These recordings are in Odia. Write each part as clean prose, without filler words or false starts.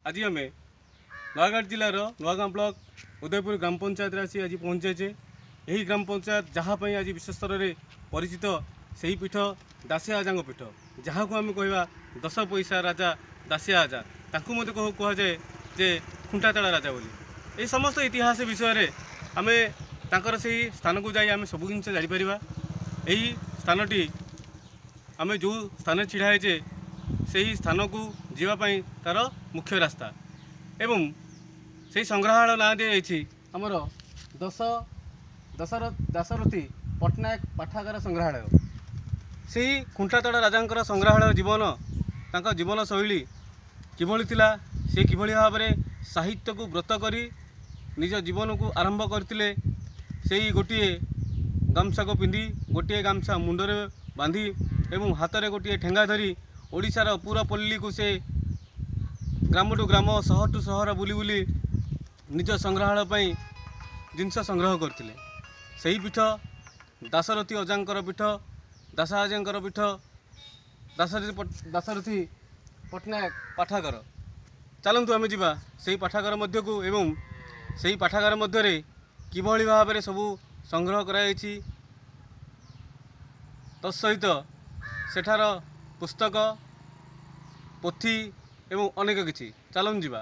ଆଜି ଆମେ ନୟାଗଡ଼ ଜିଲ୍ଲାର ନୂଆଗାଁ ବ୍ଲକ ଉଦୟପୁର ଗ୍ରାମ ପଞ୍ଚାୟତରେ ଆସି ଆଜି ପହଞ୍ଚାଇଛେ। ଏହି ଗ୍ରାମ ପଞ୍ଚାୟତ ଯାହା ପାଇଁ ଆଜି ବିଶ୍ୱସ୍ତରରେ ପରିଚିତ, ସେହି ପୀଠ ଦାସିଆ ଆଜାଙ୍କ ପୀଠ, ଯାହାକୁ ଆମେ କହିବା 10 ପଇସା ରାଜା ଦାସିଆ ଆଜା। ତାଙ୍କୁ ମଧ୍ୟ କୁହାଯାଏ ଯେ ଖୁଣ୍ଟାତାଳ ରାଜା ବୋଲି। ଏହି ସମସ୍ତ ଇତିହାସ ବିଷୟରେ ଆମେ ତାଙ୍କର ସେହି ସ୍ଥାନକୁ ଯାଇ ଆମେ ସବୁ ଜିନିଷ ଜାଣିପାରିବା। ଏହି ସ୍ଥାନଟି ଆମେ ଯେଉଁ ସ୍ଥାନରେ ଛିଡ଼ା ହେଇଛେ, ସେହି ସ୍ଥାନକୁ ଯିବା ପାଇଁ ତା'ର ମୁଖ୍ୟ ରାସ୍ତା ଏବଂ ସେହି ସଂଗ୍ରହାଳୟ ନାଁ ଦିଆଯାଇଛି ଆମର ଦଶ ଦାଶରଥୀ ପଟ୍ଟନାୟକ ପାଠାଗାର ସଂଗ୍ରହାଳୟ। ସେହି ଖୁଣ୍ଟାତଡ଼ା ରାଜାଙ୍କର ସଂଗ୍ରହାଳୟ ଜୀବନ, ତାଙ୍କ ଜୀବନଶୈଳୀ କିଭଳି ଥିଲା, ସେ କିଭଳି ଭାବରେ ସାହିତ୍ୟକୁ ବ୍ରତ କରି ନିଜ ଜୀବନକୁ ଆରମ୍ଭ କରିଥିଲେ, ସେଇ ଗୋଟିଏ ଗାମୁଛାକୁ ପିନ୍ଧି, ଗୋଟିଏ ଗାମୁଛା ମୁଣ୍ଡରେ ବାନ୍ଧି ଏବଂ ହାତରେ ଗୋଟିଏ ଠେଙ୍ଗା ଧରି ଓଡ଼ିଶାର ପୁରା ପଲ୍ଲୀକୁ ସେ ଗ୍ରାମଠୁ ଗ୍ରାମ, ସହରଠୁ ସହର ବୁଲି ବୁଲି ନିଜ ସଂଗ୍ରହାଳୟ ପାଇଁ ଜିନିଷ ସଂଗ୍ରହ କରିଥିଲେ। ସେହି ପୀଠ ଦାଶରଥୀ ଅଜାଙ୍କର ପୀଠ, ଦାସାଜାଙ୍କର ପୀଠ, ଦାଶରଥୀ ପଟ୍ଟନାୟକ ପାଠାଗାର। ଚାଲନ୍ତୁ ଆମେ ଯିବା ସେହି ପାଠାଗାର ମଧ୍ୟକୁ ଏବଂ ସେହି ପାଠାଗାର ମଧ୍ୟରେ କିଭଳି ଭାବରେ ସବୁ ସଂଗ୍ରହ କରାଯାଇଛି, ତତ୍ସହିତ ସେଠାର ପୁସ୍ତକ, ପୋଥି ଏବଂ ଅନେକ କିଛି। ଚାଲନ୍ତୁ ଯିବା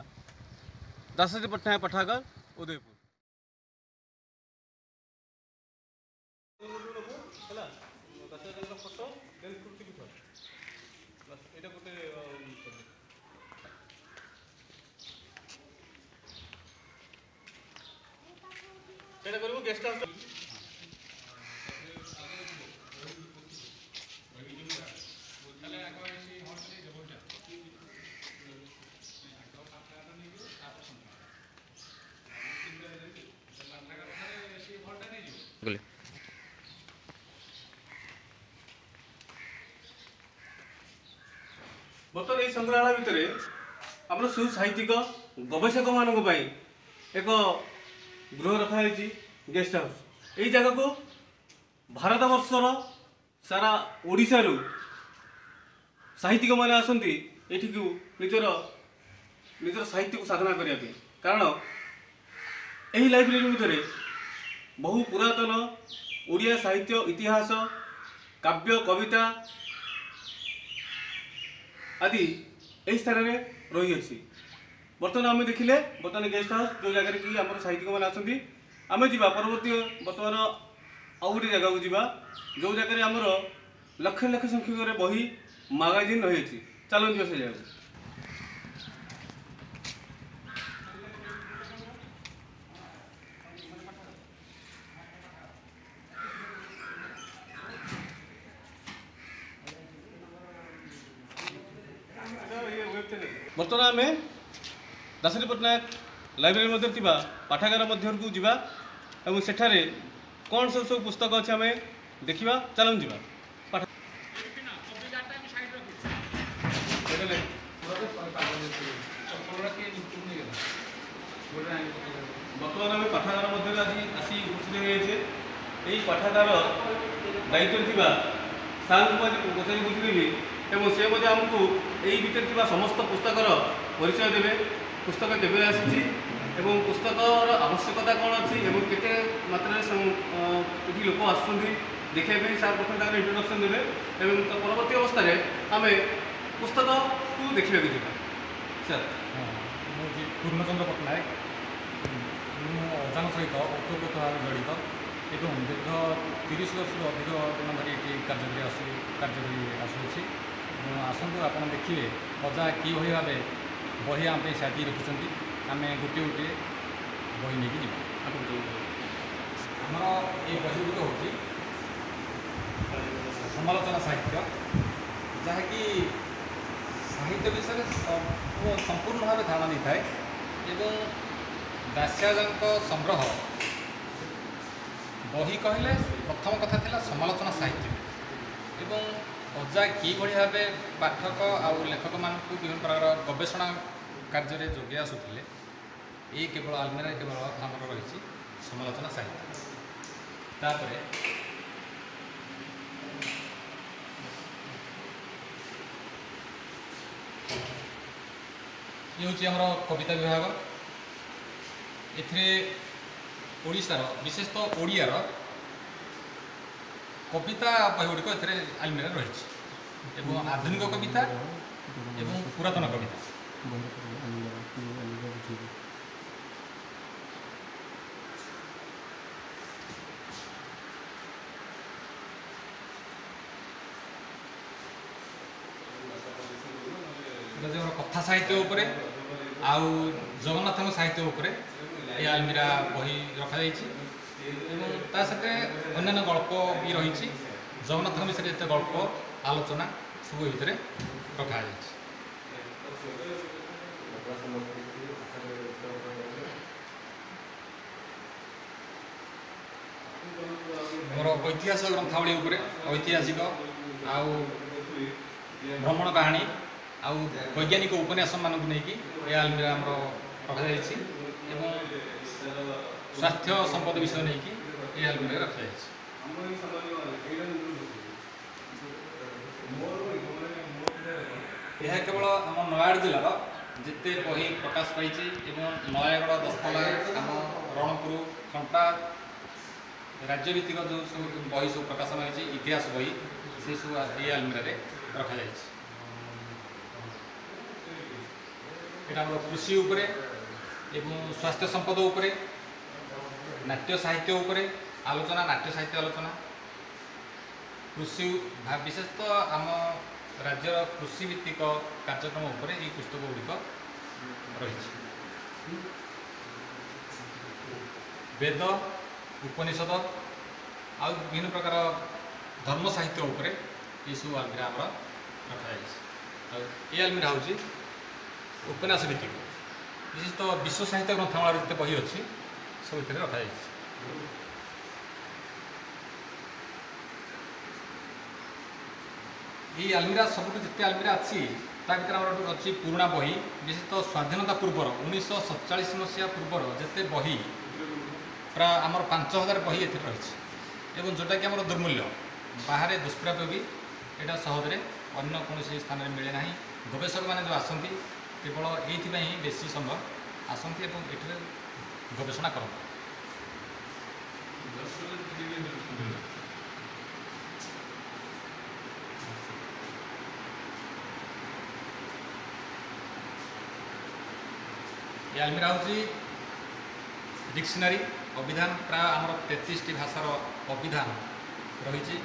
ଦାଶରଥୀ ପଟ୍ଟନାୟକ ପାଠାଗାର, ଉଦୟପୁର। ହେଲା ଫଟୋ, ଦେନ୍ ପୀଠ, ଏଇଟା ଗୋଟେ ସେଇଟା କରିବୁ ଗେଷ୍ଟ ହାଉସ୍। ବର୍ତ୍ତମାନ ଏହି ସଂଗ୍ରହାଳୟ ଭିତରେ ଆମର ସୁସାହିତ୍ୟିକ ଗବେଷକମାନଙ୍କ ପାଇଁ ଏକ ଗୃହ ରଖାଯାଇଛି, ଗେଷ୍ଟ ହାଉସ୍। ଏହି ଜାଗାକୁ ଭାରତବର୍ଷର ସାରା ଓଡ଼ିଶାରୁ ସାହିତ୍ୟିକମାନେ ଆସନ୍ତି ଏଠିକୁ ନିଜର ନିଜର ସାହିତ୍ୟକୁ ସାଧନା କରିବା ପାଇଁ, କାରଣ ଏହି ଲାଇବ୍ରେରୀ ମଧ୍ୟରେ ବହୁ ପୁରାତନ ଓଡ଼ିଆ ସାହିତ୍ୟ, ଇତିହାସ, କାବ୍ୟ, କବିତା ଆଦି ଏହି ସ୍ଥାନରେ ରହିଅଛି। ବର୍ତ୍ତମାନ ଆମେ ଦେଖିଲେ ବର୍ତ୍ତମାନ ଗେଷ୍ଟ ହାଉସ୍, ଯେଉଁ ଜାଗାରେ କି ଆମର ସାହିତ୍ୟିକମାନେ ଆସନ୍ତି। ଆମେ ଯିବା ପରବର୍ତ୍ତୀ ବର୍ତ୍ତମାନ ଆଉ ଗୋଟେ ଜାଗାକୁ ଯିବା, ଯେଉଁ ଜାଗାରେ ଆମର ଲକ୍ଷ ଲକ୍ଷ ସଂଖ୍ୟକରେ ବହି, ମାଗାଜିନ୍ ରହିଅଛି। ଚାଲନ୍ତୁ ଯିବା ସେ ଜାଗାକୁ। ବର୍ତ୍ତମାନ ଆମେ ଦାଶରଥୀ ପଟ୍ଟନାୟକ ଲାଇବ୍ରେରୀ ମଧ୍ୟରେ ଥିବା ପାଠାଗାର ମଧ୍ୟକୁ ଯିବା ଏବଂ ସେଠାରେ କ'ଣ ସବୁ ସବୁ ପୁସ୍ତକ ଅଛି ଆମେ ଦେଖିବା। ଚାଲନ୍ତୁ ଯିବା। ବର୍ତ୍ତମାନ ଆମେ ପାଠାଗାର ମଧ୍ୟରେ ଆଜି ଆସି ଉପସ୍ଥିତ ହୋଇଯାଇଛେ। ଏହି ପାଠାଗାର ଦାୟିତ୍ୱରେ ଥିବା ସାର୍ଙ୍କୁ ଆଜି ପଚାରି ବୁଝିଦେବି ଏବଂ ସେ ମଧ୍ୟ ଆମକୁ ଏଇ ଭିତରେ ଥିବା ସମସ୍ତ ପୁସ୍ତକର ପରିଚୟ ଦେବେ, ପୁସ୍ତକ କେବେ ଆସିଛି ଏବଂ ପୁସ୍ତକର ଆବଶ୍ୟକତା କ'ଣ ଅଛି ଏବଂ କେତେ ମାତ୍ରାରେ ଏଠି ଲୋକ ଆସୁଛନ୍ତି ଦେଖିବା ପାଇଁ। ସାର୍ ପ୍ରଥମେ ତାଙ୍କର ଇଣ୍ଟ୍ରୋଡକ୍ସନ୍ ଦେବେ ଏବଂ ତା ପରବର୍ତ୍ତୀ ଅବସ୍ଥାରେ ଆମେ ପୁସ୍ତକକୁ ଦେଖିବାକୁ ଯିବା। ସାର୍, ମୁଁ ହେଉଛି ପୂର୍ଣ୍ଣଚନ୍ଦ୍ର ପଟ୍ଟନାୟକ। ମୁଁ ଅଜାଙ୍କ ସହିତ ଓତପ୍ରୋତ ଭାବେ ଜଡ଼ିତ ଏବଂ ଦୀର୍ଘ 30 ବର୍ଷରୁ ଅଧିକ ଦିନ ଧରି ଏଠି କାର୍ଯ୍ୟ କରି ଆସୁଅଛି। ଆସନ୍ତୁ ଆପଣ ଦେଖିବେ ଅଜା କିଭଳି ଭାବେ ବହି ଆମ ପାଇଁ ସାଜିକି ରଖିଛନ୍ତି। ଆମେ ଗୋଟିଏ ଗୋଟିଏ ବହି ନେଇକି ଯିବା। ଆମର ଏଇ ବହି ଗୁଡ଼ିକ ହେଉଛି ସମାଲୋଚନା ସାହିତ୍ୟ, ଯାହାକି ସାହିତ୍ୟ ବିଷୟରେ ସମ୍ପୂର୍ଣ୍ଣ ଭାବେ ଧାରଣା ଦେଇଥାଏ ଏବଂ ଦାସିଆଜାଙ୍କ ସଂଗ୍ରହ ବହି କହିଲେ ପ୍ରଥମ କଥା ଥିଲା ସମାଲୋଚନା ସାହିତ୍ୟ। ଏବଂ ଅଜା କିଭଳି ଭାବେ ପାଠକ ଆଉ ଲେଖକମାନଙ୍କୁ ବିଭିନ୍ନ ପ୍ରକାର ଗବେଷଣା କାର୍ଯ୍ୟରେ ଯୋଗାଇ ଆସୁଥିଲେ, ଏଇ କେବଳ ଆଲମିରାରେ କେବଳ ଆମର ରହିଛି ସମାଲୋଚନା ସାହିତ୍ୟ। ତାପରେ ଇଏ ହେଉଛି ଆମର କବିତା ବିଭାଗ। ଏଥିରେ ଓଡ଼ିଶାର, ବିଶେଷତଃ ଓଡ଼ିଆର କବିତା ବହି ଗୁଡ଼ିକ ଏଥିରେ ଆଲମିରାରେ ରହିଛି ଏବଂ ଆଧୁନିକ କବିତା ଏବଂ ପୁରାତନ କବିତା। ଏଟା ଆମର କଥା ସାହିତ୍ୟ ଉପରେ ଆଉ ଜଗନ୍ନାଥଙ୍କ ସାହିତ୍ୟ ଉପରେ ଏ ଆଲମିରା ବହି ରଖାଯାଇଛି ଏବଂ ତା ସାଥିରେ ଅନ୍ୟାନ୍ୟ ଗଳ୍ପ ବି ରହିଛି। ଜଗନ୍ନାଥଙ୍କ ବିଷୟରେ ଯେତେ ଗଳ୍ପ ଆଲୋଚନା ସବୁ ଏ ଭିତରେ ରଖାଯାଇଛି। ଆମର ଐତିହାସିକ ଗ୍ରନ୍ଥାବଳୀ ଉପରେ ଐତିହାସିକ ଆଉ ଭ୍ରମଣ କାହାଣୀ ଆଉ ବୈଜ୍ଞାନିକ ଉପନ୍ୟାସମାନଙ୍କୁ ନେଇକି ଏ ଆଲମିରା ଆମର ରଖାଯାଇଛି ଏବଂ ସ୍ୱାସ୍ଥ୍ୟ ସମ୍ପଦ ବିଷୟ ନେଇକି ଏ ଆଲମିରାରେ ରଖାଯାଇଛି। ଏହା କେବଳ ଆମ ନୟାଗଡ଼ ଜିଲ୍ଲାର ଯେତେ ବହି ପ୍ରକାଶ ପାଇଛି ଏବଂ ନୟାଗଡ଼, ଦଶପଲ୍ଲା, ଆମ ରଣପୁର, ଖଣ୍ଟା ରାଜ୍ୟଭିତ୍ତିକ ଯେଉଁ ସବୁ ବହି ସବୁ ପ୍ରକାଶନ ହୋଇଛି, ଇତିହାସ ବହି, ସେସବୁ ଏଇ ଆଲମିରାରେ ରଖାଯାଇଛି। ଏଇଟା ଆମର କୃଷି ଉପରେ ଏବଂ ସ୍ୱାସ୍ଥ୍ୟ ସମ୍ପଦ ଉପରେ, ନାଟ୍ୟ ସାହିତ୍ୟ ଉପରେ ଆଲୋଚନା, ନାଟ୍ୟ ସାହିତ୍ୟ ଆଲୋଚନା, କୃଷି, ବିଶେଷତଃ ଆମ ରାଜ୍ୟର କୃଷିଭିତ୍ତିକ କାର୍ଯ୍ୟକ୍ରମ ଉପରେ ଏହି ପୁସ୍ତକ ଗୁଡ଼ିକ ରହିଛି। ବେଦ, ଉପନିଷଦ ଆଉ ବିଭିନ୍ନ ପ୍ରକାର ଧର୍ମ ସାହିତ୍ୟ ଉପରେ ଏସବୁ ଆଲମିରା ଆମର ରଖାଯାଇଛି। ଆଉ ଏ ଆଲମିରା ହେଉଛି ଉପନ୍ୟାସ ଭିତ୍ତିକ, ବିଶେଷତଃ ବିଶ୍ୱ ସାହିତ୍ୟ ଗ୍ରନ୍ଥମାଳାରେ ଯେତେ ବହି ଅଛି ସବୁ ଏଥିରେ ରଖାଯାଇଛି। ଏଇ ଆଲମିରା ସବୁଠୁ ଯେତେ ଆଲମିରା ଅଛି ତା ଭିତରେ ଆମର ଅଛି ପୁରୁଣା ବହି, ବିଶେଷତଃ ସ୍ୱାଧୀନତା ପୂର୍ବର 1947 ମସିହା ପୂର୍ବର ଯେତେ ବହି, ପ୍ରାୟ ଆମର 5000 ବହି ଏଥିରେ ରହିଛି ଏବଂ ଯେଉଁଟାକି ଆମର ଦୁର୍ମୂଲ୍ୟ, ବାହାରେ ଦୁଷ୍ପ୍ରାପ୍ୟ ବି, ଏଇଟା ସହଜରେ ଅନ୍ୟ କୌଣସି ସ୍ଥାନରେ ମିଳେ ନାହିଁ। ଗବେଷକମାନେ ଯେଉଁ ଆସନ୍ତି କେବଳ ଏଇଥିପାଇଁ ହିଁ ବେଶୀ ସମୟ ଆସନ୍ତି ଏବଂ ଏଠାରେ ଗବେଷଣା କରନ୍ତି। ଏ ଆଲମିରା ହେଉଛି ଡିକ୍ସନାରୀ, ଅଭିଧାନ। ପ୍ରାୟ ଆମର 33ଟି ଭାଷାର ଅଭିଧାନ ରହିଛି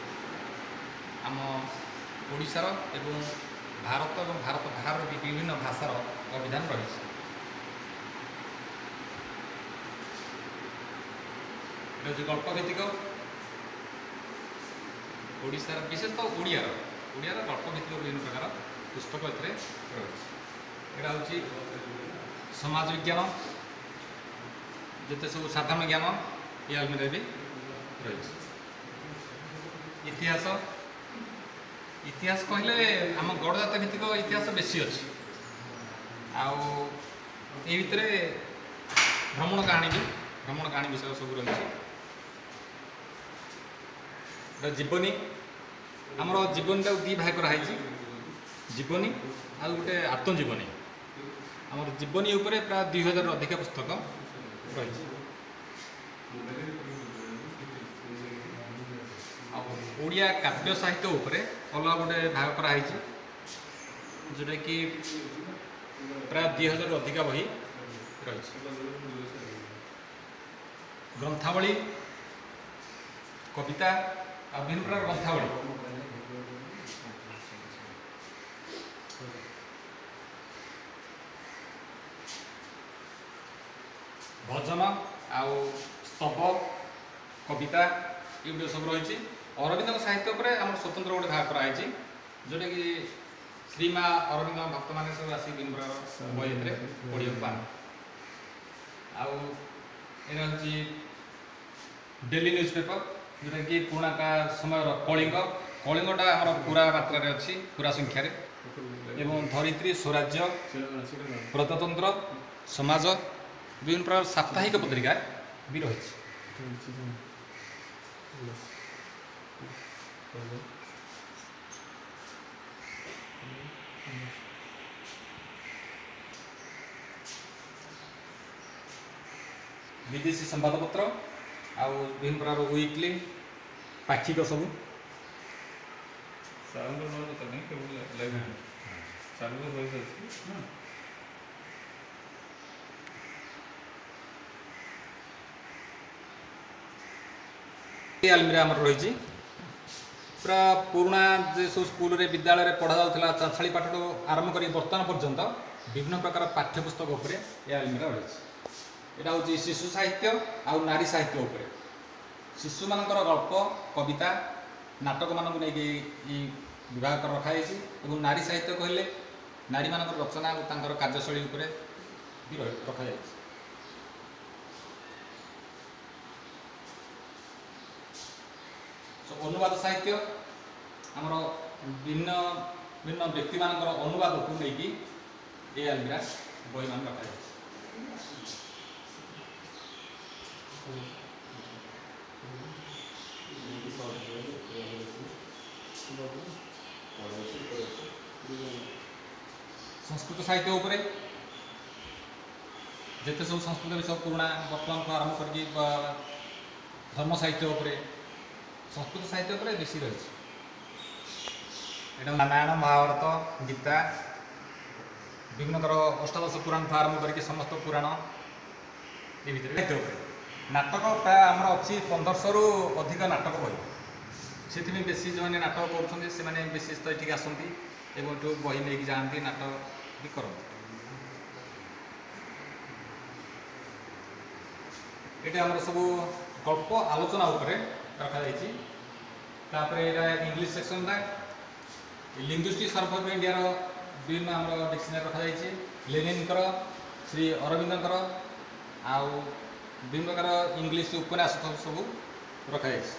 ଆମ ଓଡ଼ିଶାର ଏବଂ ଭାରତ ଏବଂ ଭାରତ ବାହାରର ବି ବିଭିନ୍ନ ଭାଷାର ଅଭିଧାନ ରହିଛି। ଏଟା ହେଉଛି ଗଳ୍ପ ଭିତ୍ତିକ ଓଡ଼ିଶାର, ବିଶେଷତଃ ଓଡ଼ିଆର ଗଳ୍ପ ଭିତ୍ତିକ ବିଭିନ୍ନ ପ୍ରକାର ପୁସ୍ତକ ଏଥିରେ ରହିଛି। ଏଇଟା ହେଉଛି ସମାଜ ବିଜ୍ଞାନ, ଯେତେ ସବୁ ସାଧାରଣ ଜ୍ଞାନ ଏ ଆଲମିରାରେ ବି ରହିଛି। ଇତିହାସ, ଇତିହାସ କହିଲେ ଆମ ଗଡ଼ଜାତ ଭିତ୍ତିକ ଇତିହାସ ବେଶୀ ଅଛି ଆଉ ଏଇ ଭିତରେ ଭ୍ରମଣ କାହାଣୀ ବି, ଭ୍ରମଣ କାହାଣୀ ବିଷୟ ସବୁ ରହିଛି। ଏଟା ଜୀବନୀ, ଆମର ଜୀବନୀଟାକୁ ଦୁଇ ଭାଗ କରାହେଇଛି, ଜୀବନୀ ଆଉ ଗୋଟେ ଆତ୍ମଜୀବନୀ। ଆମର ଜୀବନୀ ଉପରେ ପ୍ରାୟ 2000ରୁ ଅଧିକା ପୁସ୍ତକ ରହିଛି। ଆଉ ଓଡ଼ିଆ କାବ୍ୟ ସାହିତ୍ୟ ଉପରେ ଅଲଗା ଗୋଟେ ଭାଗ କରାହେଇଛି, ଯେଉଁଟାକି ପ୍ରାୟ 2000ରୁ ଅଧିକା ବହି ରହିଛି। ଗ୍ରନ୍ଥାବଳୀ, କବିତା ଆଉ ବିଭିନ୍ନ ପ୍ରକାର ଗ୍ରନ୍ଥାବଳୀ। ଭଜନ ଆଉ ସ୍ତବ, କବିତା ଏଗୁଡ଼ିକ ସବୁ ରହିଛି। ଅରବିନ୍ଦଙ୍କ ସାହିତ୍ୟ ଉପରେ ଆମର ସ୍ୱତନ୍ତ୍ର ଗୋଟେ ଭାଗ କରାହେଇଛି, ଯେଉଁଟାକି ଶ୍ରୀମା ଅରବିନ୍ଦଙ୍କ ଭକ୍ତମାନେ ସବୁ ଆସିକି ବିଭିନ୍ନ ପ୍ରକାର ବହି ଏଥିରେ ପଢ଼ିବାକୁ ପାଆନ୍ତି। ଆଉ ଏଇଟା ହେଉଛି ଡେଲି ନ୍ୟୁଜ୍ ପେପର, ଯେଉଁଟାକି ପୁରୁଣା ସମୟର କଳିଙ୍ଗ, କଳିଙ୍ଗଟା ଆମର ପୁରା ମାତ୍ରାରେ ଅଛି, ପୁରା ସଂଖ୍ୟାରେ, ଏବଂ ଧରିତ୍ରୀ, ସ୍ୱରାଜ୍ୟ, ପ୍ରଜାତନ୍ତ୍ର, ସମାଜ, ବିଭିନ୍ନ ପ୍ରକାର ସାପ୍ତାହିକ ପତ୍ରିକା ବି ରହିଛି। ବିଦେଶୀ ସମ୍ବାଦପତ୍ର ଆଉ ବିଭିନ୍ନ ପ୍ରକାର ୱିକଲି, ପାକ୍ଷିକ ସବୁ। ସାରଙ୍କ ନବା କଥା ନାହିଁ, କେବଳ ଲାଇବ୍ରେରୀ ସାରଙ୍କ ଭଏସ୍ ଅଛି। ଏ ଆଲମିରା ଆମର ରହିଛି ପୁରା ପୁରୁଣା, ଯେ ସବୁ ସ୍କୁଲରେ, ବିଦ୍ୟାଳୟରେ ପଢ଼ାଯାଉଥିଲା, ଚାଛାଳି ପାଠଠୁ ଆରମ୍ଭ କରି ବର୍ତ୍ତମାନ ପର୍ଯ୍ୟନ୍ତ ବିଭିନ୍ନ ପ୍ରକାର ପାଠ୍ୟପୁସ୍ତକ ଉପରେ ଏ ଆଲମିରା ରହିଛି। ଏଇଟା ହେଉଛି ଶିଶୁ ସାହିତ୍ୟ ଆଉ ନାରୀ ସାହିତ୍ୟ ଉପରେ, ଶିଶୁମାନଙ୍କର ଗଳ୍ପ, କବିତା, ନାଟକମାନଙ୍କୁ ନେଇକି ଏଇ ବିଭାଗ ରଖାଯାଇଛି ଏବଂ ନାରୀ ସାହିତ୍ୟ କହିଲେ ନାରୀମାନଙ୍କର ରଚନା ଓ ତାଙ୍କର କାର୍ଯ୍ୟଶୈଳୀ ଉପରେ ବି ରଖାଯାଇଛି। ଅନୁବାଦ ସାହିତ୍ୟ, ଆମର ଭିନ୍ନ ଭିନ୍ନ ବ୍ୟକ୍ତିମାନଙ୍କର ଅନୁବାଦକୁ ନେଇକି ଏ ଆଲମିରା ବହିମାନ ରଖାଯାଇଛି। ସଂସ୍କୃତ ସାହିତ୍ୟ ଉପରେ ଯେତେ ସବୁ ସଂସ୍କୃତ ବିଷୟ, ପୁରୁଣା ବର୍ତ୍ତମାନଠୁ ଆରମ୍ଭ କରିକି ବା ଧର୍ମ ସାହିତ୍ୟ ଉପରେ, ସଂସ୍କୃତ ସାହିତ୍ୟ ଉପରେ ବେଶୀ ରହିଛି। ଏଇଟା ରାମାୟଣ, ମହାଭାରତ, ଗୀତା, ବିଭିନ୍ନ ପ୍ରକାର ଅଷ୍ଟାଦଶ ପୁରାଣଠୁ ଆରମ୍ଭ କରିକି ସମସ୍ତ ପୁରାଣ ଏ ଭିତରେ। ସାହିତ୍ୟ ଉପରେ ନାଟକ ପ୍ରାୟ ଆମର ଅଛି 1500ରୁ ଅଧିକ ନାଟକ ବହି। ସେଥିପାଇଁ ବେଶୀ ଯେଉଁମାନେ ନାଟକ କରୁଛନ୍ତି, ସେମାନେ ବେଶୀ ତ ଏଠିକି ଆସନ୍ତି ଏବଂ ଏଠୁ ବହି ନେଇକି ଯାଆନ୍ତି, ନାଟକ ବି କରନ୍ତି। ଏଇଟା ଆମର ସବୁ ଗଳ୍ପ, ଆଲୋଚନା ଉପରେ ରଖାଯାଇଛି। ତାପରେ ଏଇଟା ଇଂଲିଶ ସେକ୍ସନଟା, ଲିଙ୍ଗୁଇଷ୍ଟିକ୍ ସର୍ଭେ ଅଫ୍ ଇଣ୍ଡିଆର ବିଭିନ୍ନ ଆମର ଡିକ୍ସନାରୀ ରଖାଯାଇଛି, ଲେନିନଙ୍କର, ଶ୍ରୀ ଅରବିନ୍ଦଙ୍କର ଆଉ ବିଭିନ୍ନ ପ୍ରକାର ଇଂଲିଶ ଉପନ୍ୟାସ ସବୁ ସବୁ ରଖାଯାଇଛି।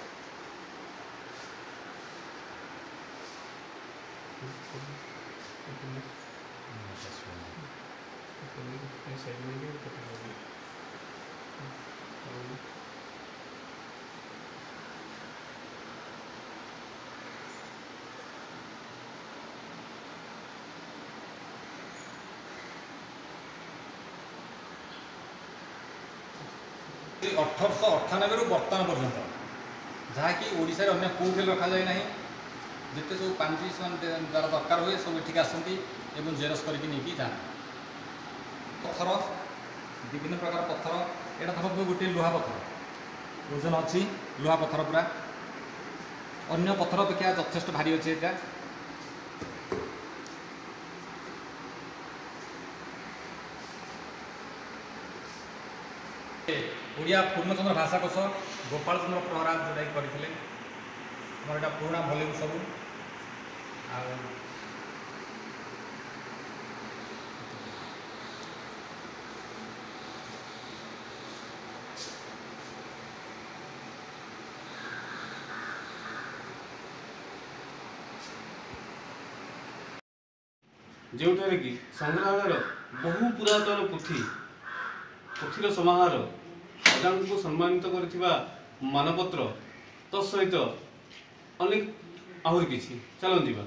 1898ରୁ ବର୍ତ୍ତମାନ ପର୍ଯ୍ୟନ୍ତ, ଯାହାକି ଓଡ଼ିଶାରେ ଅନ୍ୟ କେଉଁଠି ରଖାଯାଇ ନାହିଁ। ଯେତେ ସବୁ ପାଞ୍ଜି ସେମାନେ ଯାହାର ଦରକାର ହୁଏ, ସବୁ ଏଠିକି ଆସନ୍ତି ଏବଂ ଜେରକ୍ସ କରିକି ନେଇକି ଯାଆନ୍ତି। ପଥର, ବିଭିନ୍ନ ପ୍ରକାର ପଥର। ଏଇଟା ଧରନ୍ତୁ ଗୋଟିଏ ଲୁହା ପଥର, ଓଜନ ଅଛି। ଲୁହା ପଥର ପୁରା ଅନ୍ୟ ପଥର ଅପେକ୍ଷା ଯଥେଷ୍ଟ ଭାରି ଅଛି ଏଇଟା। ଓଡ଼ିଆ ପୂର୍ଣ୍ଣଚନ୍ଦ୍ର ଭାଷାକୋଷ, ଗୋପାଳଚନ୍ଦ୍ର ପ୍ରହରାଜ ଯେଉଁଟାକି କରିଥିଲେ। ଆମର ଏଇଟା ପୁରୁଣା ଭଲ୍ୟୁମ୍ ସବୁ। ଆଉ ଯେଉଁଠାରେ କି ସଂଗ୍ରହାଳୟର ବହୁ ପୁରାତନ ପୋଥି, ପୋଥିର ସମାହାର, ଅଜାଙ୍କୁ ସମ୍ମାନିତ କରିଥିବା ମାନପତ୍ର, ତତ୍ ସହିତ ଅନେକ ଆହୁରି କିଛି। ଚାଲନ୍ତୁ ଯିବା।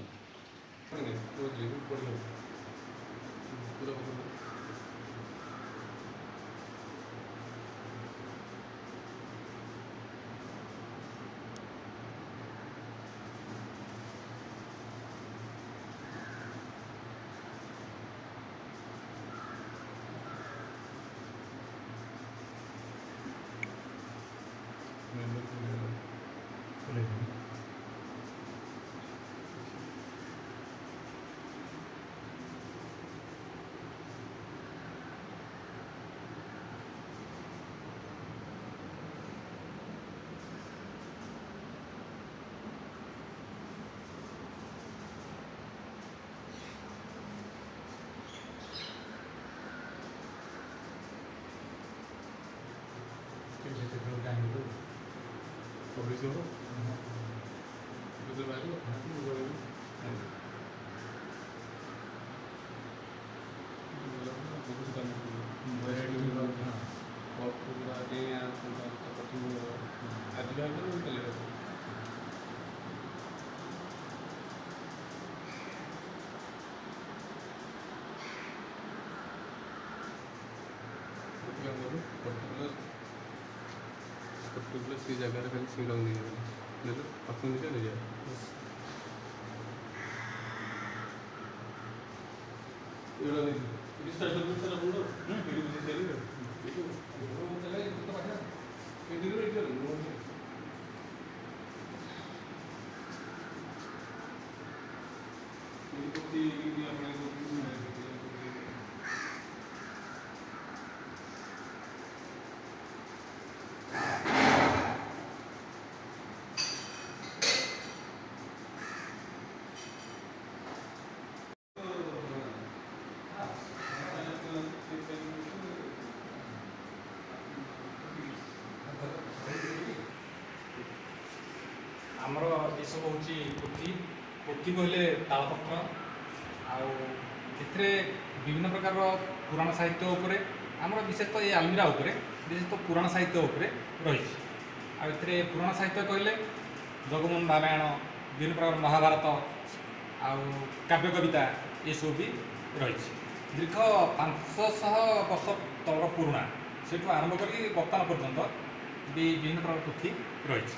ପବ୍ଲିଶ ହେବ, ବାହାରିବ। ବହୁତ କାମ ଆଜି ବାହାରିବ, କାଲି ବାହାରିବ। ଗୋଟେ କାମ କରିବୁ, ପର୍ଟିକୁଲାର ସେଇ ଜାଗାରେ ଖାଲି ସେଇଟାକୁ ନେଇଯିବ, ନେଲେ ପାଖକୁ ନେଇଯିବ, ନେଇଯିବ। ଏଇଟା ନେଇଯିବ। ଏଠି ଷ୍ଟାର୍ଟ କରିଦେବେ ସାର୍ ଆପଣ, ଏଇଠି ବୁଝେଇ ସାରିବେ। ଏଇଠି ଏଇଠି ଆପଣ। ଆମର ଏସବୁ ହେଉଛି ପୋଥି। ପୋଥି କହିଲେ ତାଳପତ୍ର, ଆଉ ଏଥିରେ ବିଭିନ୍ନ ପ୍ରକାରର ପୁରାଣ ସାହିତ୍ୟ ଉପରେ, ଆମର ବିଶେଷତଃ ଏଇ ଆଲମିରା ଉପରେ ବିଶେଷତଃ ପୁରାଣ ସାହିତ୍ୟ ଉପରେ ରହିଛି। ଆଉ ଏଥିରେ ପୁରାଣ ସାହିତ୍ୟ କହିଲେ ଜଗମୋହନ ରାମାୟଣ, ବିଭିନ୍ନ ପ୍ରକାର ମହାଭାରତ ଆଉ କାବ୍ୟ କବିତା ଏସବୁ ବି ରହିଛି। ଦୀର୍ଘ 500 ବର୍ଷ ତଳର ପୁରୁଣା, ସେଇଠୁ ଆରମ୍ଭ କରିକି ବର୍ତ୍ତମାନ ପର୍ଯ୍ୟନ୍ତ ବି ବିଭିନ୍ନ ପ୍ରକାର ପୋଥି ରହିଛି।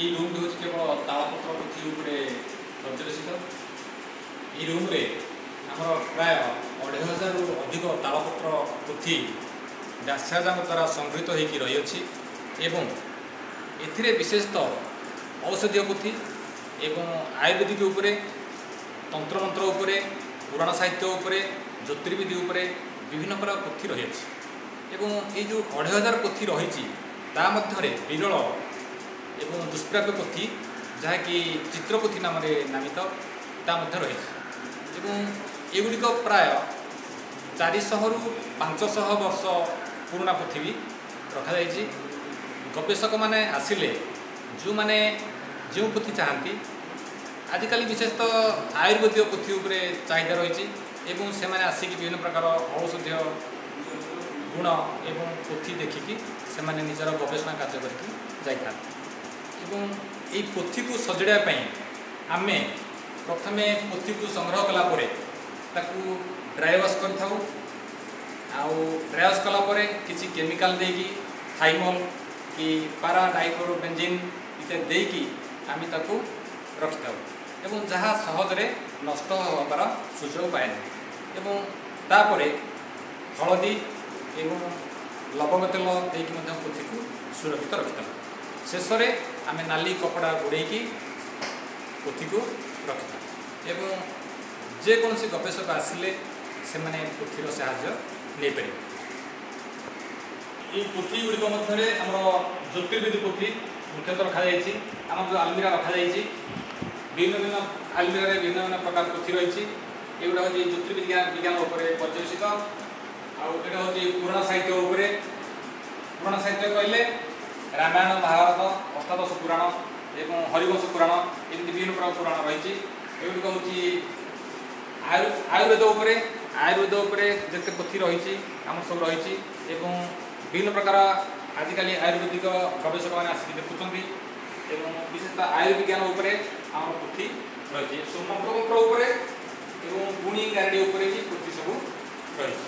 ଏଇ ରୁମ୍ଟି ହେଉଛି କେବଳ ତାଳପତ୍ର ପୋଥି ଉପରେ ପର୍ଯ୍ୟବସିତ। ଏଇ ରୁମ୍ରେ ଆମର ପ୍ରାୟ 2500ରୁ ଅଧିକ ତାଳପତ୍ର ପୋଥି ଦାସ୍ୟାଜାଙ୍କ ଦ୍ୱାରା ସଂଗୃହୀତ ହୋଇକି ରହିଅଛି, ଏବଂ ଏଥିରେ ବିଶେଷତଃ ଔଷଧୀୟ ପୋଥି ଏବଂ ଆୟୁର୍ବେଦିକ ଉପରେ, ତନ୍ତ୍ରମନ୍ତ୍ର ଉପରେ, ପୁରାଣ ସାହିତ୍ୟ ଉପରେ, ଜ୍ୟୋତିର୍ବିଧି ଉପରେ ବିଭିନ୍ନ ପ୍ରକାର ପୋଥି ରହିଅଛି। ଏବଂ ଏଇ ଯେଉଁ 2500 ପୋଥି ରହିଛି, ତା ମଧ୍ୟରେ ବିରଳ ଏବଂ ଦୁଷ୍ପ୍ରାପ୍ୟ ପୋଥି, ଯାହାକି ଚିତ୍ରପୋଥି ନାମରେ ନାମିତ, ତା ମଧ୍ୟ ରହିଛି। ଏବଂ ଏଗୁଡ଼ିକ ପ୍ରାୟ 400ରୁ 500 ବର୍ଷ ପୁରୁଣା ପୋଥି ବି ରଖାଯାଇଛି। ଗବେଷକମାନେ ଆସିଲେ ଯେଉଁମାନେ ଯେଉଁ ପୋଥି ଚାହାନ୍ତି, ଆଜିକାଲି ବିଶେଷତଃ ଆୟୁର୍ବେଦୀୟ ପୋଥି ଉପରେ ଚାହିଦା ରହିଛି, ଏବଂ ସେମାନେ ଆସିକି ବିଭିନ୍ନ ପ୍ରକାର ଔଷଧୀୟ ଗୁଣ ଏବଂ ପୋଥି ଦେଖିକି ସେମାନେ ନିଜର ଗବେଷଣା କାର୍ଯ୍ୟ କରିକି ଯାଇଥାନ୍ତି। ଏବଂ ଏଇ ପୋଥିକୁ ସଜଡ଼ିବା ପାଇଁ ଆମେ ପ୍ରଥମେ ପୋଥିକୁ ସଂଗ୍ରହ କଲା ପରେ ତାକୁ ଡ୍ରାଏ ୱାଶ୍ କରିଥାଉ। ଆଉ ଡ୍ରାଏ ୱାଶ୍ କଲା ପରେ କିଛି କେମିକାଲ ଦେଇକି, ଥାଇମଲ୍ କି ପାରା ଡାଇକ୍ଲୋରୋବେଞ୍ଜିନ୍ ଇତ୍ୟାଦି ଦେଇକି ଆମେ ତାକୁ ରଖିଥାଉ, ଏବଂ ଯାହା ସହଜରେ ନଷ୍ଟ ହେବାର ସୁଯୋଗ ପାଏ ନାହିଁ। ଏବଂ ତାପରେ ହଳଦୀ ଏବଂ ଲବଙ୍ଗ ତେଲ ଦେଇକି ମଧ୍ୟ ପୋଥିକୁ ସୁରକ୍ଷିତ ରଖିଥାଉ। ଶେଷରେ ଆମେ ନାଲି କପଡ଼ା ଗୁଡ଼େଇକି ପୋଥିକୁ ରଖିଥାଉ, ଏବଂ ଯେକୌଣସି ଗବେଷକ ଆସିଲେ ସେମାନେ ପୋଥିର ସାହାଯ୍ୟ ନେଇପାରିବେ। ଏଇ ପୋଥି ଗୁଡ଼ିକ ମଧ୍ୟରେ ଆମର ଜ୍ୟୋତିର୍ବିଦ ପୋଥି ମୁଖ୍ୟତଃ ରଖାଯାଇଛି। ଆମର ଯେଉଁ ଆଲମିରା ରଖାଯାଇଛି, ଭିନ୍ନ ଭିନ୍ନ ଆଲମିରାରେ ଭିନ୍ନ ଭିନ୍ନ ପ୍ରକାର ପୋଥି ରହିଛି। ଏଗୁଡ଼ା ହେଉଛି ଜ୍ୟୋତିର୍ବିଜ୍ଞାନ ବିଜ୍ଞାନ ଉପରେ ପର୍ଯ୍ୟବସିତ, ଆଉ ଏଇଟା ହେଉଛି ପୁରାଣ ସାହିତ୍ୟ ଉପରେ। ପୁରାଣ ସାହିତ୍ୟ କହିଲେ ରାମାୟଣ, ମହାଭାରତ, ଅଷ୍ଟାଦଶ ପୁରାଣ ଏବଂ ହରିବଂଶ ପୁରାଣ, ଏମିତି ବିଭିନ୍ନ ପ୍ରକାର ପୁରାଣ ରହିଛି। ଏଗୁଡ଼ିକ ହେଉଛି ଆୟୁର୍ବେଦ ଉପରେ। ଆୟୁର୍ବେଦ ଉପରେ ଯେତେ ପୋଥି ରହିଛି ଆମର ସବୁ ରହିଛି, ଏବଂ ବିଭିନ୍ନ ପ୍ରକାର ଆଜିକାଲି ଆୟୁର୍ବେଦିକ ଗବେଷକମାନେ ଆସିକି ଦେଖୁଛନ୍ତି, ଏବଂ ବିଶେଷତଃ ଆୟୁର୍ବିଜ୍ଞାନ ଉପରେ ଆମର ପୋଥି ରହିଛି। ସବୁ ମନ୍ତ୍ରମନ୍ତ୍ର ଉପରେ ଏବଂ ଗୁଣି ଗାରେଡ଼ି ଉପରେ ବି ପୋଥି ସବୁ ରହିଛି।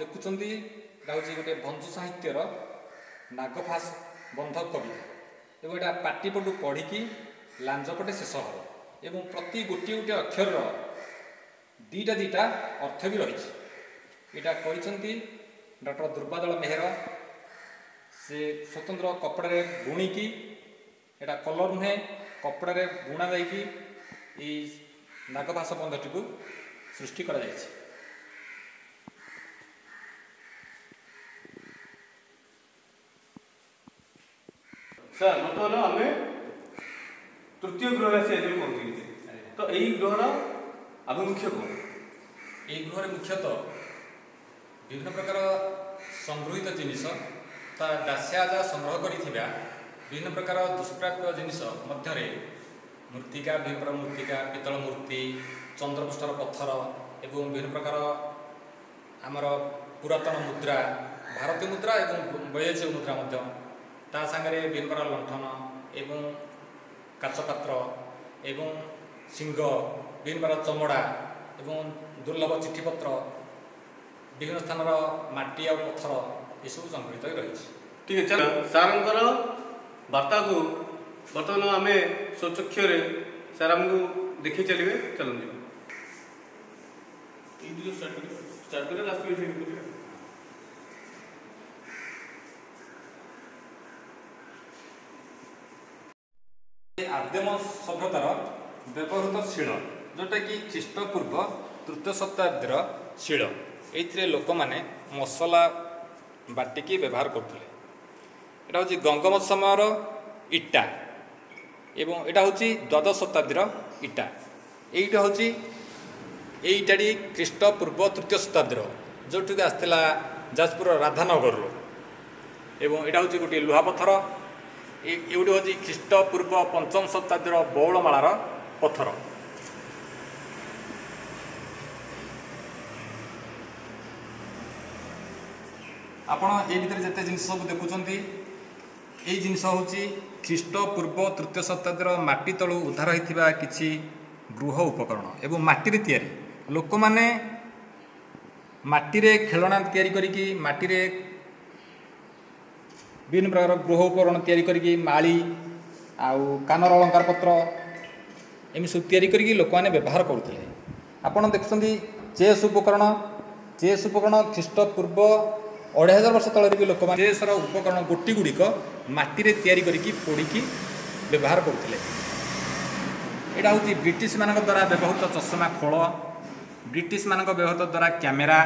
ଦେଖୁଛନ୍ତି, ଏଇଟା ହେଉଛି ଗୋଟେ ଭଞ୍ଜ ସାହିତ୍ୟର ନାଗଫାସ ବନ୍ଧ କବିତା, ଏବଂ ଏଇଟା ପାଟି ପଟୁ ପଢ଼ିକି ଲାଞ୍ଜ ପଟେ ଶେଷ ହେବ, ଏବଂ ପ୍ରତି ଗୋଟିଏ ଗୋଟିଏ ଅକ୍ଷରର ଦୁଇଟା ଦୁଇଟା ଅର୍ଥ ବି ରହିଛି। ଏଇଟା କରିଛନ୍ତି ଡକ୍ଟର ଦୁର୍ବାଦଳ ମେହେର। ସେ ସ୍ୱତନ୍ତ୍ର କପଡ଼ାରେ ବୁଣିକି, ଏଇଟା କଲର୍ ନୁହେଁ, କପଡ଼ାରେ ବୁଣା ଯାଇକି ଏଇ ନାଗଫାସ ବନ୍ଧଟିକୁ ସୃଷ୍ଟି କରାଯାଇଛି। ସାର୍, ବର୍ତ୍ତମାନ ଆମେ ତୃତୀୟ ଗୃହରେ ଆସି ଆଜି ପହଞ୍ଚିଗଲେ। ତ ଏଇ ଗୃହର ଆଭିମୁଖ୍ୟ କ'ଣ? ଏଇ ଗୃହରେ ମୁଖ୍ୟତଃ ବିଭିନ୍ନ ପ୍ରକାର ସଂଗୃହୀତ ଜିନିଷ, ତା ଦାସିଆଜା ସଂଗ୍ରହ କରିଥିବା ବିଭିନ୍ନ ପ୍ରକାର ଦୁଷ୍ପ୍ରାପ୍ୟ ଜିନିଷ ମଧ୍ୟରେ ମୂର୍ତ୍ତିକା, ବିଭିନ୍ନ ପ୍ରକାର ମୂର୍ତ୍ତିକା, ପିତ୍ତଳ ମୂର୍ତ୍ତି, ଚନ୍ଦ୍ରପୃଷ୍ଠର ପଥର ଏବଂ ବିଭିନ୍ନ ପ୍ରକାର ଆମର ପୁରାତନ ମୁଦ୍ରା, ଭାରତୀୟ ମୁଦ୍ରା ଏବଂ ବୈଦେଶିକ ମୁଦ୍ରା ମଧ୍ୟ, ତା ସାଙ୍ଗରେ ବିଭିନ୍ନ ପ୍ରକାର ଲଣ୍ଠନ ଏବଂ କାଚପାତ୍ର ଏବଂ ଶିଙ୍ଗ, ବିଭିନ୍ନ ପ୍ରକାର ଚମଡ଼ା ଏବଂ ଦୁର୍ଲଭ ଚିଠିପତ୍ର, ବିଭିନ୍ନ ସ୍ଥାନର ମାଟି ଆଉ ପଥର ଏସବୁ ସଂଗୃହୀତ ହୋଇ ରହିଛି। ଠିକ୍ ଅଛି, ସାର୍ଙ୍କର ବାର୍ତ୍ତାକୁ ବର୍ତ୍ତମାନ ଆମେ ସ୍ୱଚକ୍ଷରେ ସାର୍ ଆମକୁ ଦେଖେଇ ଚାଲିବେ। ଚାଲନ୍ତୁ ଯିବା। ଏଇଠି ଷ୍ଟାର୍ଟ କରିବା, ଷ୍ଟାର୍ଟ କରିବା, ଲାଷ୍ଟ ଏଇଠି କରିବା। ଆଦ୍ୟମ ସଭ୍ୟତାର ବ୍ୟବହୃତ ଶିଳ, ଯେଉଁଟାକି ଖ୍ରୀଷ୍ଟପୂର୍ବ ତୃତୀୟ ଶତାବ୍ଦୀର ଶିଳ, ଏଇଥିରେ ଲୋକମାନେ ମସଲା ବାଟିକି ବ୍ୟବହାର କରୁଥିଲେ। ଏଇଟା ହେଉଛି ଗଙ୍ଗମ ସମୟର ଇଟା ଏବଂ ଏଇଟା ହେଉଛି ଦ୍ୱାଦଶ ଶତାବ୍ଦୀର ଇଟା। ଏଇଟା ହେଉଛି ଏଇ ଇଟାଟି ଖ୍ରୀଷ୍ଟପୂର୍ବ ତୃତୀୟ ଶତାବ୍ଦୀର, ଯେଉଁଠିକି ଆସିଥିଲା ଯାଜପୁରର ରାଧାନଗରରୁ। ଏବଂ ଏଇଟା ହେଉଛି ଗୋଟିଏ ଲୁହାପଥର। ଏଇଟି ହେଉଛି ଖ୍ରୀଷ୍ଟପୂର୍ବ ପଞ୍ଚମ ଶତାବ୍ଦୀର ବଉଳମାଳାର ପଥର। ଆପଣ ଏ ଭିତରେ ଯେତେ ଜିନିଷ ସବୁ ଦେଖୁଛନ୍ତି, ଏଇ ଜିନିଷ ହେଉଛି ଖ୍ରୀଷ୍ଟପୂର୍ବ ତୃତୀୟ ଶତାବ୍ଦୀର ମାଟି ତଳୁ ଉଦ୍ଧାର ହୋଇଥିବା କିଛି ଗୃହ ଉପକରଣ ଏବଂ ମାଟିରେ ତିଆରି। ଲୋକମାନେ ମାଟିରେ ଖେଳଣା ତିଆରି କରିକି, ମାଟିରେ ବିଭିନ୍ନ ପ୍ରକାର ଗୃହ ଉପକରଣ ତିଆରି କରିକି, ମାଳି ଆଉ କାନର ଅଳଙ୍କାର ପତ୍ର ଏମିତି ସବୁ ତିଆରି କରିକି ଲୋକମାନେ ବ୍ୟବହାର କରୁଥିଲେ। ଆପଣ ଦେଖୁଛନ୍ତି ଚେସ୍ ଉପକରଣ। ଚେସ୍ ଉପକରଣ ଖ୍ରୀଷ୍ଟପୂର୍ବ 2500 ବର୍ଷ ତଳରେ ବି ଲୋକମାନେ ଚେସ୍ର ଉପକରଣ ଗୋଟି ଗୁଡ଼ିକ ମାଟିରେ ତିଆରି କରିକି ପୋଡ଼ିକି ବ୍ୟବହାର କରୁଥିଲେ। ଏଇଟା ହେଉଛି ବ୍ରିଟିଶମାନଙ୍କ ଦ୍ୱାରା ବ୍ୟବହୃତ ଚଷମା ଖୋଳ, ବ୍ରିଟିଶମାନଙ୍କ ବ୍ୟବହୃତ ଦ୍ୱାରା କ୍ୟାମେରା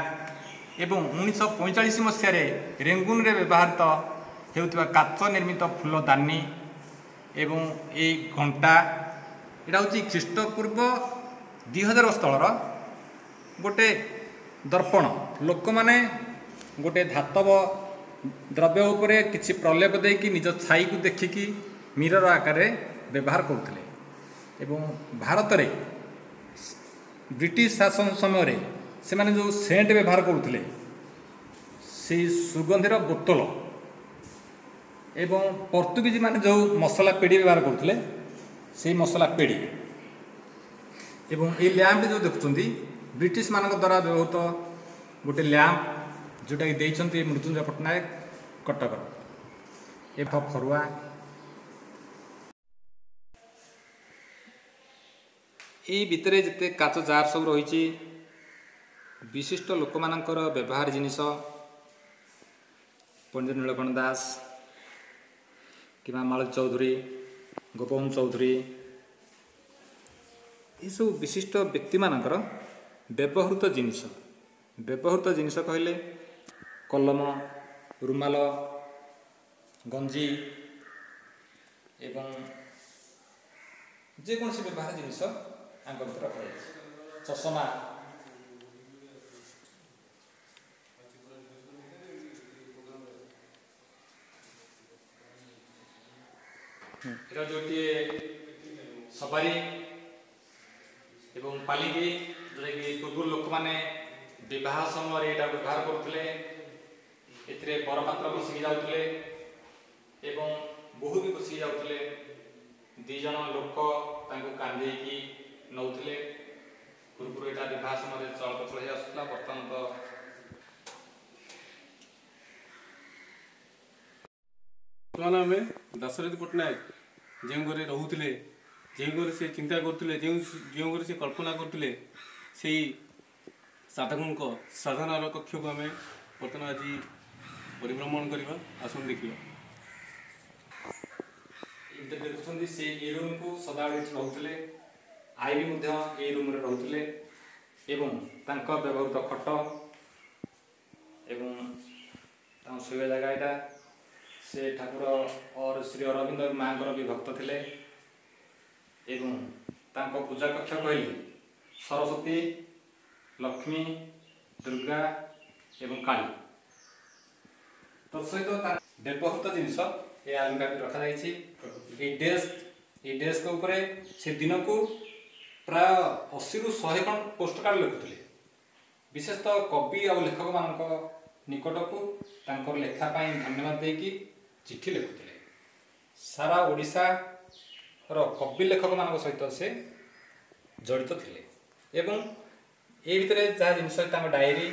ଏବଂ 1945 ମସିହାରେ ରେଙ୍ଗୁନରେ ବ୍ୟବହୃତ ହେଉଥିବା କାଚ ନିର୍ମିତ ଫୁଲଦାନୀ ଏବଂ ଏଇ ଘଣ୍ଟା। ଏଇଟା ହେଉଛି ଖ୍ରୀଷ୍ଟପୂର୍ବ 2000 ବର୍ଷ ତଳର ଗୋଟେ ଦର୍ପଣ। ଲୋକମାନେ ଗୋଟେ ଧାତବ ଦ୍ରବ୍ୟ ଉପରେ କିଛି ପ୍ରଲେପ ଦେଇକି ନିଜ ଛାଇକୁ ଦେଖିକି ମିରର ଆକାରରେ ବ୍ୟବହାର କରୁଥିଲେ। ଏବଂ ଭାରତରେ ବ୍ରିଟିଶ ଶାସନ ସମୟରେ ସେମାନେ ଯେଉଁ ସେଣ୍ଟ ବ୍ୟବହାର କରୁଥିଲେ, ସେଇ ସୁଗନ୍ଧିର ବୋତଲ ଏବଂ ପର୍ତ୍ତୁଗୀଜ ମାନେ ଯେଉଁ ମସଲା ପେଡ଼ି ବ୍ୟବହାର କରୁଥିଲେ, ସେଇ ମସଲା ପେଡ଼ି ଏବଂ ଏଇ ଲ୍ୟାମ୍ପଟି ଯେଉଁ ଦେଖୁଛନ୍ତି, ବ୍ରିଟିଶମାନଙ୍କ ଦ୍ୱାରା ବ୍ୟବହୃତ ଗୋଟେ ଲ୍ୟାମ୍ପ, ଯେଉଁଟାକି ଦେଇଛନ୍ତି ମୃତ୍ୟୁଞ୍ଜୟ ପଟ୍ଟନାୟକ କଟକର। ଏ ଫରୁଆ। ଏଇ ଭିତରେ ଯେତେ କାଚ ଜାର୍ ସବୁ ରହିଛି, ବିଶିଷ୍ଟ ଲୋକମାନଙ୍କର ବ୍ୟବହାର ଜିନିଷ, ପଣ୍ଡିତ ନୀଳକଣ୍ଠ ଦାସ କିମ୍ବା ମାଳତୀ ଚୌଧୁରୀ, ଗୋପବନ୍ଧୁ ଚୌଧୁରୀ, ଏସବୁ ବିଶିଷ୍ଟ ବ୍ୟକ୍ତିମାନଙ୍କର ବ୍ୟବହୃତ ଜିନିଷ। ବ୍ୟବହୃତ ଜିନିଷ କହିଲେ କଲମ, ରୁମାଲ, ଗଞ୍ଜି ଏବଂ ଯେକୌଣସି ବ୍ୟବହାର ଜିନିଷ ଆଙ୍କ ଭିତରେ ରଖାଯାଇଛି। ଚଷମା। ଏଟା ଗୋଟିଏ ସବାରି ଏବଂ ପାଲିଙ୍କି, ଯେଉଁଟାକି ପୂର୍ବରୁ ଲୋକମାନେ ବିବାହ ସମୟରେ ଏଇଟା ବ୍ୟବହାର କରୁଥିଲେ। ଏଥିରେ ବରପାତ୍ର ବସିକି ଯାଉଥିଲେ ଏବଂ ବୋହୂ ବି ବସିକି ଯାଉଥିଲେ। 2 ଜଣ ଲୋକ ତାଙ୍କୁ କାନ୍ଧେଇକି ନେଉଥିଲେ। ପୂର୍ବରୁ ଏଇଟା ବିବାହ ସମୟରେ ଚଳପ୍ରଚଳ ହେଇ ଆସୁଥିଲା। ବର୍ତ୍ତମାନ ତ ବର୍ତ୍ତମାନ ଆମେ ଦାଶରଥୀ ପଟ୍ଟନାୟକ ଯେଉଁ ଘରେ ରହୁଥିଲେ, ଯେଉଁ ଘରେ ସେ ଚିନ୍ତା କରୁଥିଲେ, ଯେଉଁ ଘରେ ସେ କଳ୍ପନା କରୁଥିଲେ, ସେଇ ସାଧକଙ୍କ ସାଧନାର କକ୍ଷକୁ ଆମେ ବର୍ତ୍ତମାନ ଆଜି ପରିଭ୍ରମଣ କରିବା। ଆସନ୍ତୁ ଦେଖିବା। ଏମିତି ଦେଖୁଛନ୍ତି ସେ ଏଇ ରୁମ୍କୁ ସଦାବେଳେ ଏଠି ରହୁଥିଲେ। I ବି ମଧ୍ୟ ଏଇ ରୁମ୍ରେ ରହୁଥିଲେ ଏବଂ ତାଙ୍କ ବ୍ୟବହୃତ ଖଟ ଏବଂ ତାଙ୍କ ଶୋଇବା ଜାଗା ଏଇଟା। ସେ ଠାକୁର ଶ୍ରୀ ଅରବିନ୍ଦ ମାଆଙ୍କର ବି ଭକ୍ତ ଥିଲେ ଏବଂ ତାଙ୍କ ପୂଜା କକ୍ଷ କହିଲେ ସରସ୍ୱତୀ, ଲକ୍ଷ୍ମୀ, ଦୁର୍ଗା ଏବଂ କାଳୀ। ତତ୍ସହିତ ତା ବ୍ୟବହୃତ ଜିନିଷ ଏ ଆଲମିରା ବି ରଖାଯାଇଛି। ଏଇ ଡେସ୍କ ଉପରେ ସେ ଦିନକୁ ପ୍ରାୟ 80ରୁ 100 ଖଣ୍ଡ ପୋଷ୍ଟକାର୍ଡ଼ ଲେଖୁଥିଲେ। ବିଶେଷତଃ କବି ଆଉ ଲେଖକମାନଙ୍କ ନିକଟକୁ ତାଙ୍କର ଲେଖା ପାଇଁ ଧନ୍ୟବାଦ ଦେଇକି ଚିଠି ଲେଖୁଥିଲେ। ସାରା ଓଡ଼ିଶାର କବି ଲେଖକମାନଙ୍କ ସହିତ ସେ ଜଡ଼ିତ ଥିଲେ। ଏବଂ ଏ ଭିତରେ ଯାହା ଜିନିଷ, ତାଙ୍କ ଡାଏରୀ,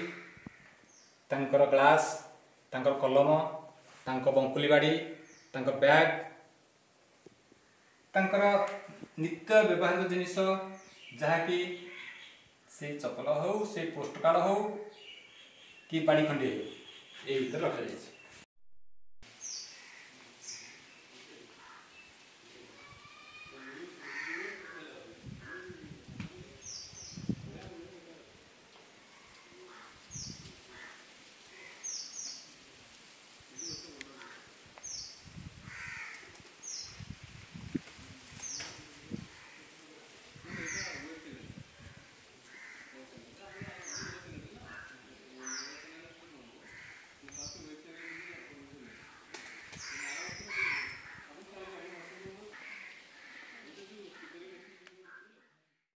ତାଙ୍କର ଗ୍ଲାସ୍, ତାଙ୍କର କଲମ, ତାଙ୍କ ବଙ୍କୁଲି ବାଡ଼ି, ତାଙ୍କ ବ୍ୟାଗ୍, ତାଙ୍କର ନିତ୍ୟ ବ୍ୟବହାରିକ ଜିନିଷ, ଯାହାକି ସେ ଚପଲ ହେଉ, ସେ ପୋଷ୍ଟକାର୍ଡ଼ ହେଉ କି ବାଡ଼ି ଖଣ୍ଡିଏ ହେଉ, ଏଇ ଭିତରେ ରଖାଯାଇଛି।